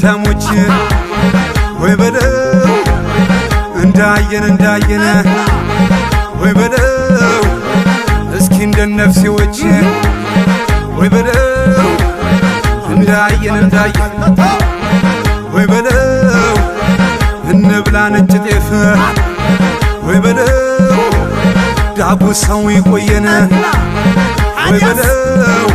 ጎጃሞች ወይ በለው እንዳየን እንዳየን ወይ በለው እስኪ እንደነፍሴዎች ወይ በለው እንዳየን እንዳየን ወይ በለው እንብላ ነጭ ጤፍ ወይ በለው ዳጉሳው ይቆየን ወይ በለው።